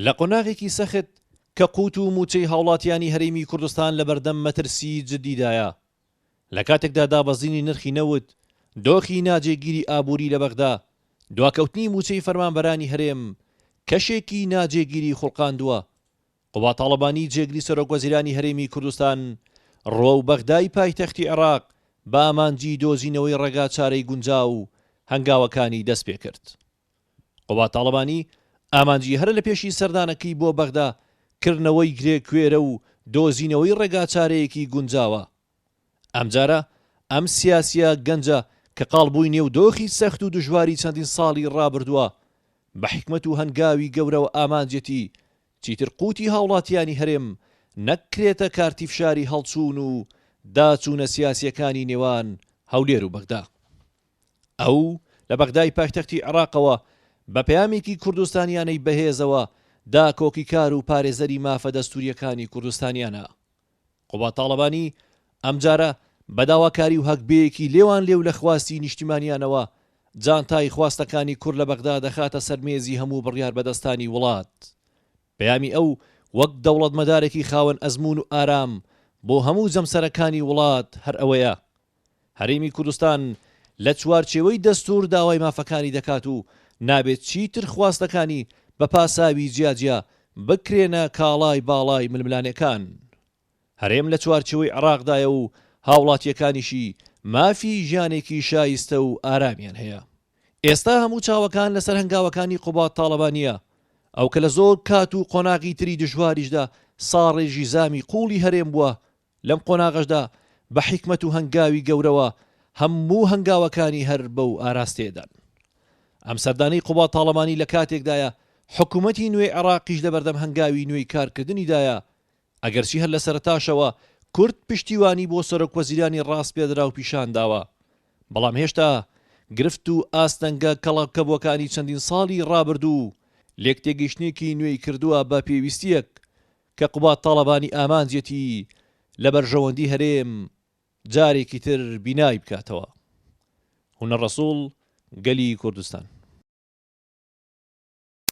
لە قۆناغێکی سەخت کە قوت و مووچەی هاوڵاتیانی هەرێمی کوردستان لەبەردەم مەترسیی جددیدایە، لە کاتێکدا دابەزینی نرخی نەوت، دۆخی ناجێگیری ئابووری لە بەغدا، دواکەوتنی مووچەی فەرمانبەرانی هەرێم کەشێکی ناجێگیری خوڵقاندووە، قوباد تاڵەبانی جێگری سەرۆکوەزیرانی هەرێمی کوردستان ڕووەو بەغدای پایتەختی عێراق بە ئامانجی دۆزینەوەی ڕێگاچارەی گونجاو هەنگاوەکانی دەستپێکرد. قوباد تاڵەبانی ئامانجی هەرە لە پێشی سەردانەکەی بۆ بەغدا کردنەوەی گرێ کوێرە و دۆزینەوەی ڕێگاچارەیەکی گونجاوە. ئەمجارە ئەم سیاسیە گەنجە کە قاڵبووی نێو دۆخی سەخت و دژواری چەندین ساڵی ڕابردووە بە حیکمەت و هەنگاوی گەورەوە ئامانجێتی چیتر قوتی هاوڵاتیانی هەرێم نەکرێتە کارتی فشاری هەڵچوون و داچوونە سیاسیەکانی نێوان هەولێر و بەغدا. ئەو لە بەغدای پایتەختی عێراقەوە بە پەیامێکی کوردستانیانەی بەهێزەوە داکۆکیکار و پارێزەری مافە دەستوورییەکانی کوردستانیانە. قوباد تاڵەبانی ئەمجارە بە داواکاری و هەگبەیەکی لێوان لێو لە خواستی نیشتیمانیانەوە جانتای خواستەکانی کورد لە بەغدا دەخاتە سەر مێزی هەموو بڕیاربەدەستانی وڵات. پەیامی ئەو وەک دەوڵەتمەدارێکی خاوەن ئەزموون و ئارام بۆ هەموو جەمسەرەکانی وڵات هەر ئەوەیە هەرێمی کوردستان لە چوارچێوەی دەستوور داوای مافەکانی دەکات و نابێت چیتر خواستەکانی بە پاساوی جیاجیا بکرێنە کاڵای باڵای ململانێکان. هەرێم لە چوارچێوەی عێراقدایە و هاوڵاتییەکانیشی مافی ژیانێکی شایستە و ئارامیان هەیە. ئێستا هەموو چاوەکان لەسەر هەنگاوەکانی قوباد تاڵەبانییە، ئەو کە لە زۆر کات و قۆناغی تری دژواریشدا ساڕێژی زامی قووڵی هەرێم بووە، لەم قۆناغەشدا بە حیکمەت و هەنگاوی گەورەوە هەموو هەنگاوەکانی هەر بەو ئاراستەیەدان. ئەم سەردانەی قوباد تاڵەبانی لە کاتێکدایە حکومەتی نوێی عێراقیش لەبەردەم هەنگاوی نوێی کارکردنیدایە، ئەگەرچی هەر لە سەرەتاشەوە کورد پشتیوانی بۆ سەرۆکوەزیرانی ڕاسپێردراو پیشانداوە، بەڵام هێشتا گرفت و ئاستەنگە کەڵەکەبووەکانی چەندین ساڵی ڕابردوو لێکتێگەیشتنێکی نوێی کردووە بە پێویستییەک کە قوباد تاڵەبانی ئامانجیەتی لە بەرژەوەندی هەرێم جارێکی تر بینای بکاتەوە. هونەر ڕەسوڵ، گەلی کوردستان.